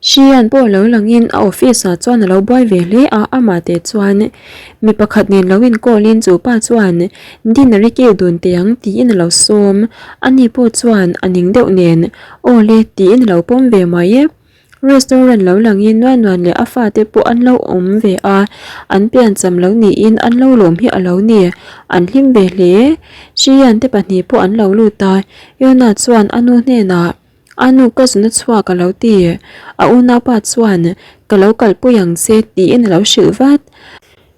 Shiyan pawh lo langin a office ah chuan a lo buai ve hle a, amah teh chuan mi pakhat nen lo inkawl in chu pa chuan dinner i kil dun teh ang tiin a lo sawm, ani pawh chuan a ning deuh nen aw le tiin a lo pawm ve mai. Restaurant lo langin nuan nuan leh a fate pawh an lo awm ve a, an piancham lo niin an lo lawm hi a lo ni, an hlim ve hle. Shiyan te pahnih pawh an lo lut a, Yona chuan a nu hnenah. A nu ka zuna chhuak a lo ti. A unaupa chuan, Ka lo kalpui ang che tiin a lo hrilh vat.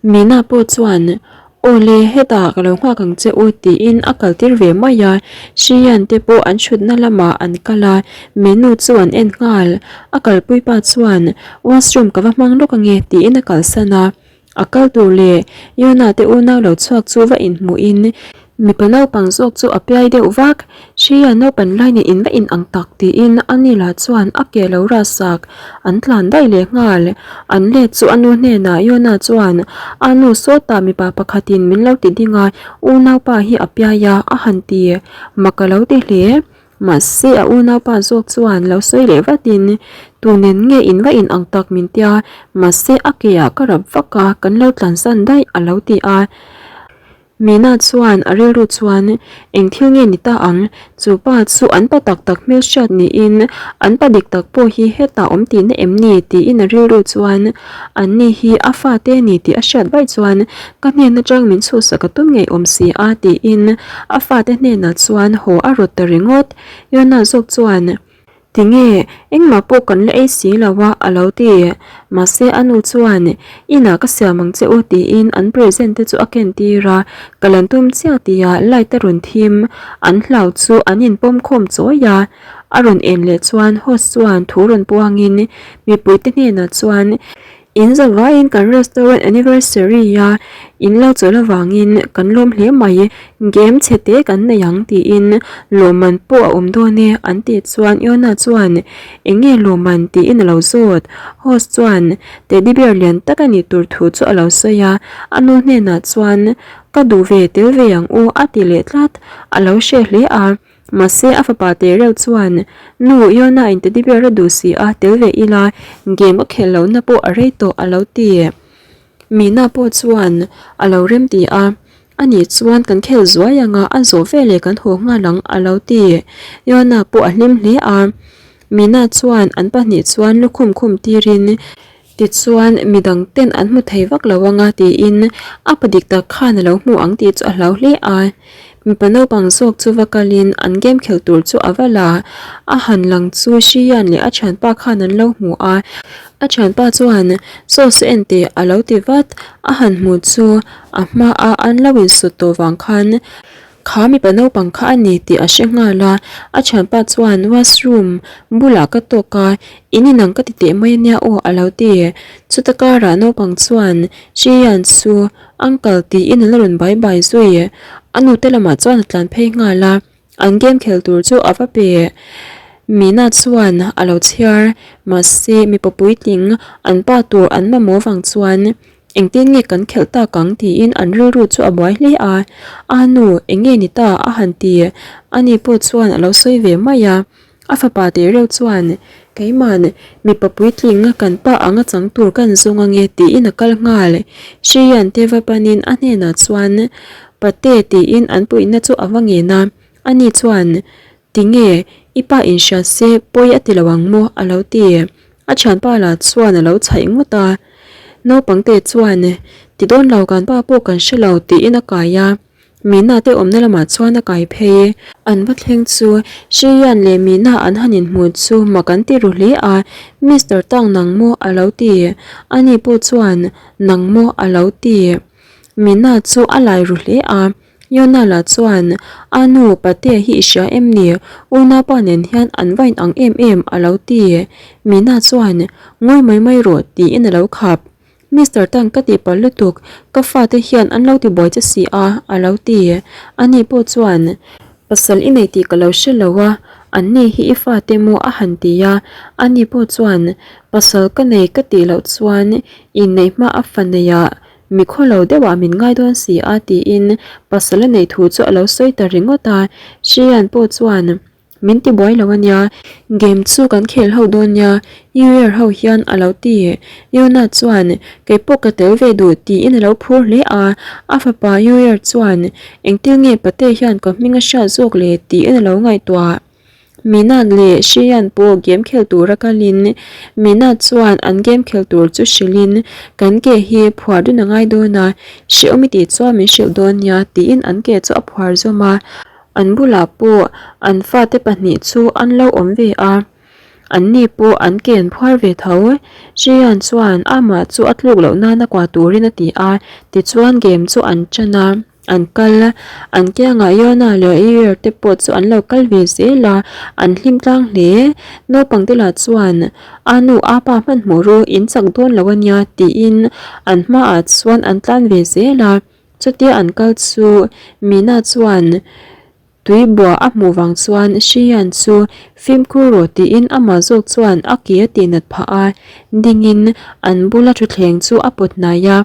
Mina pawh chuan, Aw le, hetah ka lo nghak ang che u tiin a kaltir ve mai a. Shiyan te pawh an thutna lamah an kal a, menu chu an en nghal. A kalpui pa chuan, Washroom ka va hmang lawk ange tiin a kalsan a. A kal tur leh Yona te unau lo chhuak chu va inhmuhin mipa naupang zawk chu a piai deuh vak. Hria naupan lai nen in va in ang tak tiin a ni lah chuan a ke lo rah sak an tlan daih leh nghal. An let chu a nu hnenah Yona chuan a nu sawtah mipa pakhatin min lo ti ding a, unaupa hi a piai a a han ti. Mak a lo ti hle. Mahse a unaupa zawk chuan lo sawi leh vatin, Tu nen nge in va in ang tak min tia, mahse a ke ah ka rap vak a, kan lo tlansan daih a lo ti a. Mina chuan a rilru chuan, Eng thil nge ni ta ang? Chu pa chu an pa tak tak hmelhriat niin an pa dik tak pawh hi hetah awm tihna em ni? tiin a rilru chuan an ni hi a fate a ni tih a hriat vaih chuan ka hnen atang min chhuhsak a tum ngei awm si a tiin a fate hnenah chuan haw a rawt ta ringawt. Yona zawk chuan, Tinge, engmah pawh kan la ei si lo a a lo ti. Mahse a nu chuan, Inah ka siam ang che u tiin an present te chu a ken tir a, ka lan tum chiah tia light a rawn thim, an hlau chu an inpawm khawm chawi a. A rawn en leh chuan host chuan thu rawn puangin mipuite hnenah chuan, In zavaiin kan restaurant anniversary a in lo chawlh avangin kan lawm hle mai, game chhe te kan nei ang tiin lawmman pawh a awm dawn e an tih chuan Yona chuan eng nge lawmman tiin a lo zawt. Host chuan teddy bear lian tak a nih tur thu chu a lo sawi a, a nu hnenah chuan ka duh ve tel ve ang u a ti leh tlat, a lo hre hle a. Mahse a fapa teh reuh chuan, Nu, Yona in teddy bear a duh si a, tel ve ila, game a khelh lohna pawh a rei tawh a lo ti. Mina pawh chuan a lo rem ti a, Ani chuan kan khel zuai anga a zawh veleh kan haw nghal ang a lo ti. Yona pawh a hlim hle a. Mina chuan an pahnih chuan lukhum khum tirin, Tichuan, midang ten an hmu thei vak lo anga tiin a pa dik tak khan a lo hmu ang tih chu a hlau hle a. Mipa naupang zawk chu va kalin an game khel tur chu a va la. A han lang chu Shiyan leh a thianpa khan an lo hmu a. A thianpa chuan, Saw saw en teh a lo ti vat. A han hmu chu a hmaa an lo insut tawh vang khan Kha mipa naupang kha a ni tih a hre nghal a, a thianpa chuan washroom bulah ka tawk a, in inang ka ti teh mai ania aw a lo ti. Chuta karah naupang chuan Shiyan chu uncle tiin a la rawn bai bai zui. A nute lamah chuan a tlan phei nghal a, an game khel tur chu a va pe. Mina chuan a lo chhiar, mahse mipa puitling an pa tur an mamawh vang chuan Engtin nge kan khelh tak ang tiin an rilru chu a buai hle a, A nu, eng nge ni ta? a han ti. Ani pawh chuan a lo sawi ve mai a. A fapa teh reuh chuan, Keiman, mipa puitling kan pa anga chang tur kan zawng ange tiin a kal nghal. Hrian te va panin a hnenah chuan, Pate tiin an puihna chu a va ngen a. Ani chuan, Tinge, i pa inhria se pawi a ti lo ang maw? a lo ti. A thianpa lah chuan a lo chhaih ngawt a, naupangte chuan ti dawn lo kan pa pawh kan hre lo tiin a kai a, Mina te awmna lamah chuan a kai phei. An va thleng chu Shiyan leh Mina an han inhmu chu mak an ti ru hle a, Mister Tang nang maw a lo ti, ani pawh chuan nang maw a lo ti. Mina chu a lai ru hle a. Yona lah chuan, A nu, Patea hi i hria em ni? Unaupa nen hian an va in ang em em, a lo ti. Mina chuan, Ngawi mai mai rawh, tiin a lo khap. Mister Tan ka tihpalh lutuk, ka fate hian an lo tibuai che si a, a lo ti. Ani pawh chuan, Pasal i nei tih ka lo hre lo a, an ni hi i fate maw a han ti a. Ani pawh chuan, Pasal ka nei ka tih loh chuan inneih hma a fa neiah Mi khawlo deuhah min ngai dawn si a tiin pasal a neih thu chu a lo sawi ta ringawt a, Shiyan pawh chuan Min ti buai lo ania, game chu kan khel ho dawn nia, New Year ho hian a lo ti. Yona chuan, Kei pawh ka tel ve duh tiin a lo phur hle a. A fapa New Year chuan, Engtil nge pate hian ka hming a hriat zawk le tiin a lo ngaihtuah. Mina leh Shiyan pawh game khel tura kalin Mina chuan an game khel tur chu hrilhin, Kan ke hi phuar dun a ngai dawn a, hrehawm i tih chuan min hrilh dawn nia tiin an ke chu a phuar zawm a. An bulah pawh an fate pahnih chu an lo awm ve a, anni pawh an ke an phuar ve tho. Shiyan chuan amah chu a tluk loh nana kuah turin a ti a, tichuan game chu an tan a. An kal a, an kiangah Yona leh Eir te pawh chu an lo kal ve zel a, an hlim tlang hle. Naupang te lah chuan, A nu, a pa hmanhmawh ru, in chak dawn lo a nia, tiin an hmaah chuan an tlan ve zel a. Chutia an kal chu Mina chuan, Tui bua a hmuh vang chuan Shiyan chu fimkhur rawh tiin amah zawk chuan a ke a tihnat phah a, dingin an bula thutthleng chu a pawt hnai a,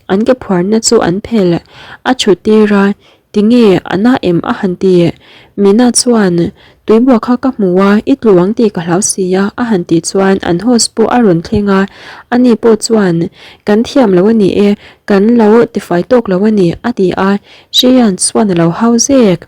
an ke phuarna chu an phel a chhut tir a, tinge a na em a han ti. Mina chuan tui bua kha ka hmu a, i tlu ang tih ka hlau si a a han tih chuan an host pawh a rawn thleng a, ani pawh chuan kan thiam lo a ni e, kan lo tifai tawk lo a ni a ti a. Shiyan chuan a lo hau zek.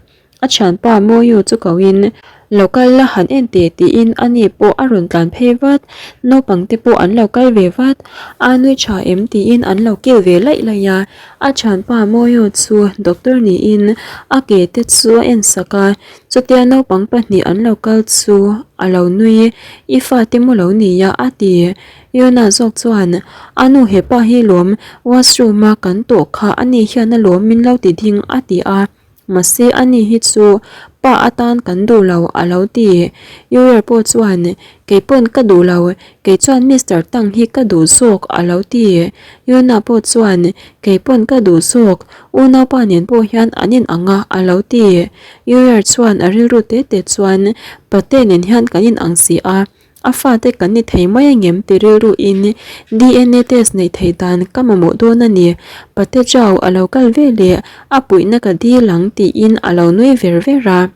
A thianpa Moyu chu koin, Lo kal la han en teh tiin ani pawh a rawn tlan phei vat. Naupang te pawh an lo kal ve vat. A nui tha em tiin an lo kil ve laih laih a. A thianpa Moyu chu doctor niin a ke te chu a en sak a. Chutia naupang pahnih an lo kal chu a lo nui, I fate maw lo nia a ti. Yona zawk chuan, A nu hepa hi lawm, washroom a kan tawh kha ani hian a lawm min lo ti ding a ti a, mahse ani hi chu pa atan kan duh lo a lo ti. Yuriel pawh chuan, Kei pawn ka duh lo, kei chuan Mister Tang hi ka duh zawk a lo ti. Yona pawh chuan, Kei pawn ka duh zawk, unaupa nen pawh hian an in ang a a lo ti. Yuriel chuan a rilru te te chuan, Pate nen hian kan in ang si a, A fate kan ni thei mai angem ti rilru in DNA test neih theih dan ka mamawh dawn a ni. Pate Chau a lo kal ve leh a puihna ka dil ang tiin a lo nui ver ver a.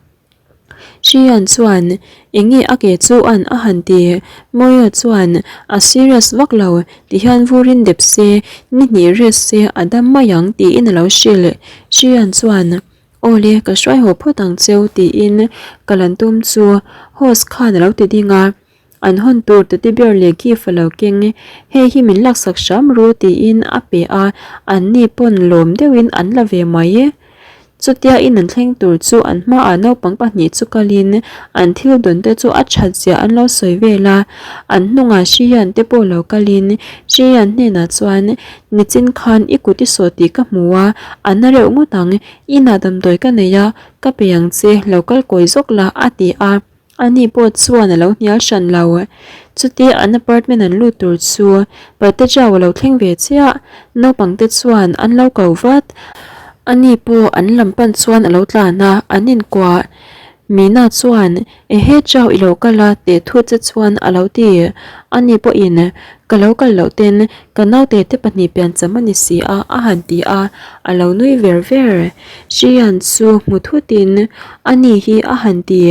Shiyan chuan enge a ke chu an a han ti. Moyo chuan a serious vak lo ti hian vurin dep se ni hnih rest se a dam mai ang tiin a lo hrilh. Shiyan chuan Aw le, ka hruai haw phawt ang cheu tiin ka lan tum chu host khan a lo ti ding a, an hawn tur teddy bear leh gift a lo keng, hei hi min laksak hram ru tiin a pe a, an ni pawn lawm deuhin an la ve mai. Chutia in an thleng tur chu an hmaah naupang pahnih chu kalin an thil dawn te chu a that zia an lo sawi vel a, an hnungah Shiyan te pawh lo kalin Shiyan hnenah chuan Nichin khan i kut i sawh tih ka hmu a, a na reuh ngawt ang, inah damdawi ka nei a, ka pe ang che, lo kal kawi zawk la a ti a, ani pawh chuan a lo hnial hran lo. Chutia an apartment an lut tur chu Pateja a lo thleng ve chiah, naupang te chuan an lo ko vat, ani pawh an lam pan chuan a lo tlan a, an inkuah. Mina chuan Ehe chau i lo kal a teh thu che chuan a lo ti. Ani pawhin ka lo kal loh ten ka naute te pahnih piancham a ni si a a han ti a, a lo nui ver ver. Hrian chu hmu thutin ani hi a han ti.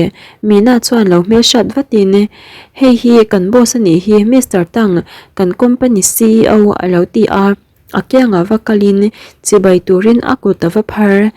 Mina chuan lo hmelhriat vatin hei hi kan boss a nih hi Mister Tang kan company ceo a lo ti a. A kiangah va kalin chibai turin a kut a va phar.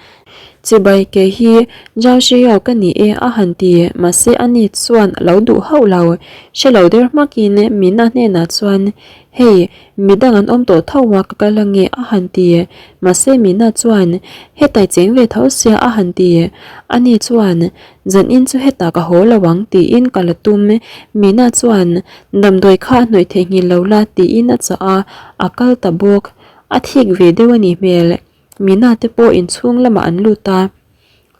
Chibai ke hi Zhao Shiyao ka ni e a han ti, mahse ani chuan a lo duh hauh lo. Hre lo der hmakin Mina hnenah chuan, Hei, midang an awm tawh tho a ka kal ange a han ti. Mahse Mina chuan, Hetai cheng ve tho sia a han ti. Ani chuan, Zanin chu hetah ka haw lo ang tiin ka la tum. Mina chuan damdawi kha a hnawih theihnghilh lo la tiin a chah a, a kal ta bawk. A thik ve deuh a nih hmel. Mina te pawh inchhung lamah an lut a.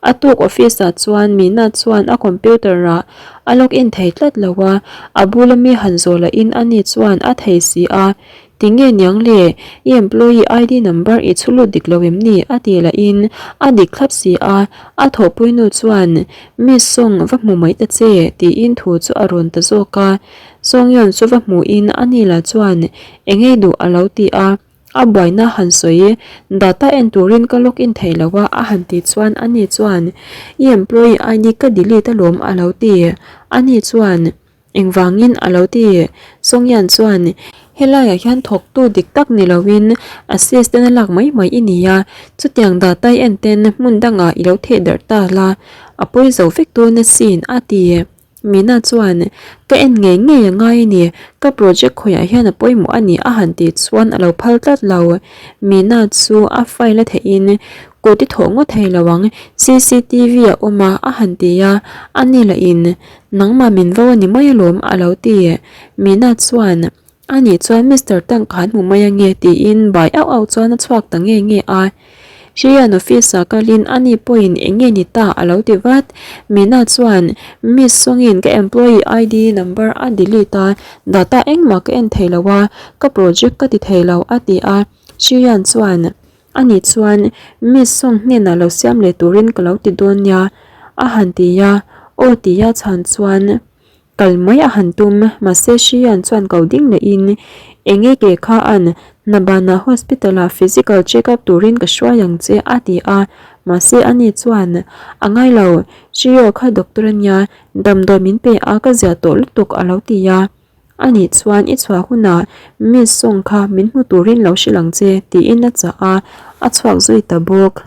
A tuk office ah chuan Mina chuan a computer ah a log in thei tlat lo a, a bula mi han zawh lahin ani chuan a thei si a. Tinge niang le, i employee ID number i chhu lut dik lo em ni? a tih lahin a dik thlap si a, a thawhpui nu chuan Miss Song va hmu mai ta che tiin thu chu a rawn ta zawk a, Song Yeon chu va hmuhin ani lah chuan engei duh a lo ti a. A buaina han sawi, data en turin ka log in thei lo a a han ti chuan ani chuan, I employee ID ka delete alawm a lo ti. Ani chuan, Engvangin a lo ti? Songyan chuan, Helaiah hian thawktu dik tak ni loin assistant a lak mai mai i ni a, chutiang data i en ten hmun dangah i lo theh darh ta la, a pawi zo vek dawn asin a ti. Mina chuan, Ka en ngei ngei a ngai a ni, ka project khawiah hian a pawimawh a ni a han tih chuan a lo phal tlat lo. Mina chu a file a theihin kut i thawh ngawt thei lo ang, cctv a awm a a han ti a, ani lahin Nangmah min vo a ni mai alawm a lo ti. Mina chuan, A nih chuan Mister Tang khan hmu mai ange tiin bai auh auh chuan a chhuak ta nge nge a. Hrian office ah kalin a ni pawhin eng nge ni ta a lo ti vat. Mina chuan, Miss Songin ka employee ID number a delete a, data engmah ka en thei lo a, ka project ka ti thei lo a ti a. Hrian chuan, A nih chuan Miss Song hnenah lo siam leh turin ka lo ti dawn nia a han ti a, aw tia chhan chuan kal mai a han tum mahse Hrian chuan ko ding lehin eng e ke kha an hna banah hospital ah physical check up turin ka hruai ang che a ti a, mahse ani chuan a ngai lo Hrio kha doctor ania damdawi min pe a ka ziah tawh lutuk a lo ti a. A nih chuan i chhuah hunah Miss Song kha min hmu turin lo hrilh ang che tiin a chah a, a chhuak zui ta bawk.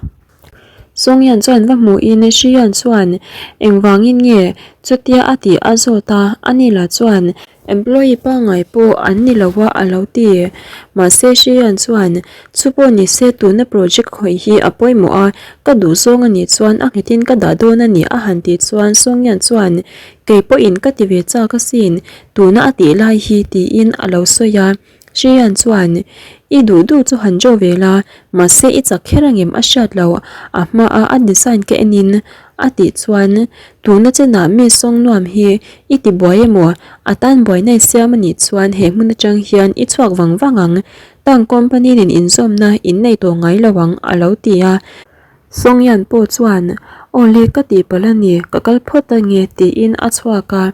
Song Yan chuan va hmuhin Shi Yan chuan engvangin nge chutia a tih a zawt a, ani lah chuan employee pangngai pawh an ni lo a a lo ti. Mahse Shi Yan chuan chu pawh ni se tuna project khawih hi a pawimawh a, ka duh zawng a nih chuan a nghetin ka dah dawn a ni a han tih chuan Song Yan chuan Kei pawhin ka ti ve chak asin, tuna a tih lai hi tiin a lo sawi a. Hrian chuan, I duh duh chu han draw ve la, mahse i chak kher angem a hriat lo, a hmaa a design ka enin a tih chuan, tuna chenah mi sawng nuam hi i ti buai emaw, a tan buaina i siam a nih chuan he hmun atang hian i chhuak vang vang ang, tang company nen inzawmna in nei tawh ngai lo ang a lo ti a. Songyan pawh chuan, Aw le ka tih palh a ni, ka kal phawt a nge tiin a chhuak a.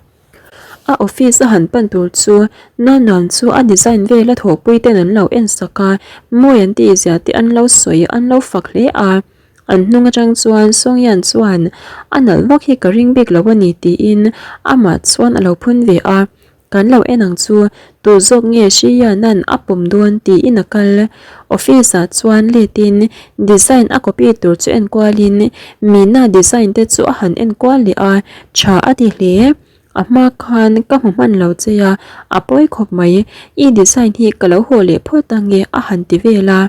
A office a han pan tur chu Nanan chu a design vel a thawhpui ten an lo en sak a, mawi an tih zia te an lo sawi an lo fak hle a. An hnung atang chuan Songyan chuan, A nalh vak hi ka ring bik lo a ni tiin amah chuan a lo phun ve a. Kan lo en ang chu, tu zawk nge Hriyanan a pawm dawn tiin a kal. Office ah chuan letin design a copy tur chu en kualin Mina design te chu a han en kual leh a, tha a ti hle. A hma khan ka hmu hman lo che a, a pawi khawp mai, i design hi ka lo haw leh phawt ange a han ti vel a.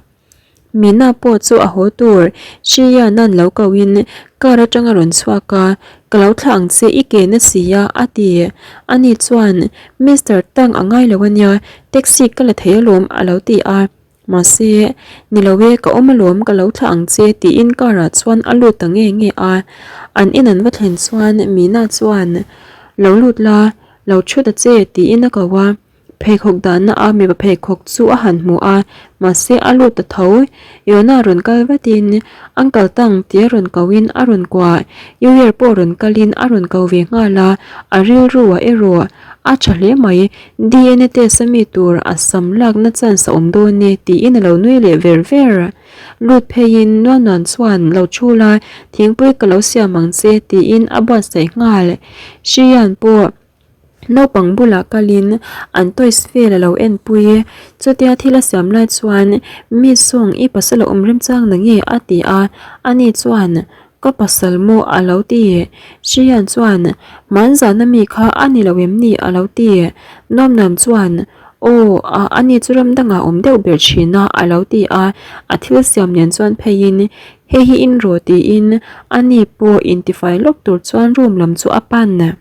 Mina pawh chu a haw tur Hriyanan lo kohin car atang a rawn chhuak a, Ka lo thlah ang che i ke na si a a ti. Ani chuan Mister Tang a ngai lo ania, taxi ka la thei alawm a lo ti a. Mahse, ni lo e, ka awm alawm ka lo thlah ang che tiin car ah chuan a lut ta nge nge a. An in an va thlen chuan Mina chuan Lo lut la, lo thu ta che tiin a ko a. Pheikhawk dahna a mipa pheikhawk chu a han hmu a, mahse a lut ta tho. Yona rawn kal vatin, Uncle Tang tia rawn koin a rawn kuah. Yuer pawh rawn kalin a rawn ko ve nghal a, a rilru ah erawh a tha hle mai. DNA test a mi tur a sam lakna chance a awm dawn e tiin a lo nui leh ver ver. Lut pheiin Nuanuan chuan lo chhul a, Thingpui ka lo siam ang che tiin a buatsaih nghal. Hrian pawh. Naupang bulah kalin an toys vel a lo enpui e. Chutia thil a siam lai chuan Miss Song i pasal a awm remchang na nge a ti a, ani chuan Ka pasal maw a lo ti. Hrian chuan Hmanzana mi kha a ni lo em ni a lo ti. Nuamnuam chuan Aw a ani chu ram dangah awm deuh ber thin a a lo ti a, a thil siam nen chuan pheiin Hei hi in rawh tiin ani pawh intifai lawk tur chuan room lam chu a pan.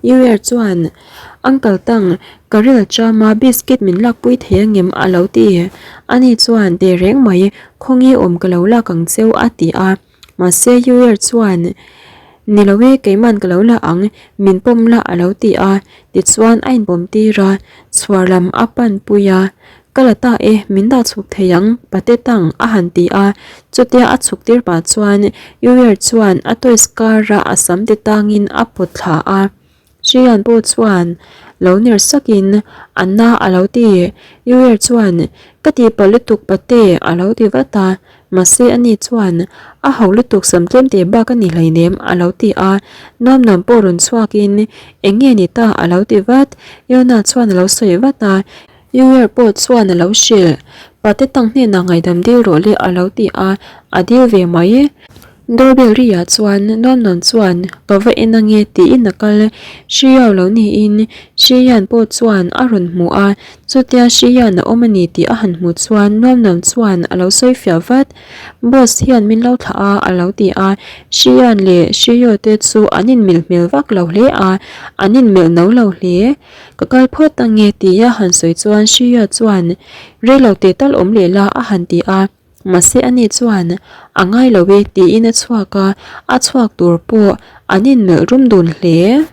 Yuer chuan, Uncle Tang, ka ril chama biscuit min lakpui thei angem? a lo ti. Ani chuan, Teh reng mai, khawnge awm ka lo lak ang cheu a ti a. Mahse Yuer chuan, Ni lo e, keiman ka lo la ang, min pawm la a lo ti a. Tichuan a inpawm tir a, chhuar lam a panpui a. Ka la ta e, min dah chhuk thei ang, pate tang a han ti a. Chutia a chhuk tir pah chuan Yuer chuan a toys car a a sam ti tangin a pawt thla a. Shiyan pawh chuan lo ner sakin a na a lo ti. Yuer chuan Ka tihpalh lutuk pate a lo ti vat a, mahse ani chuan a ho lutuk sam tlem teh bak a ni hleinem a lo ti a, nuam nuam pawh rawn chhuakin eng nge ni ta a lo ti vat, Yona chuan a lo sawi vat a, Yuer pawh chuan a lo hrilh, pate tang hnenah ngaihdam dil rawh le a lo ti a, a dil ve mai. Doorbell ri ah chuan nuam nuam chuan ka va en ange tiin a kal. Hriau lo niin Hrian pawh chuan a rawn hmu a, chutia Hrian a awm a ni tih a han hmuh chuan nuam nuam chuan a lo sawi fiah vat. Boss hian min lo thlah a a lo ti a, Hrian leh Hriau te chu an inmilh hmel vak lo hle a, an inmelh no lo hle. Ka kal phawt ange tia han sawi chuan Hriau chuan reilo teh tal awm leh la a han ti a. Mahse ani chuan a ngai lo e tiin a chhuak a, a chhuak tur pawh an inmelh rum dun hle.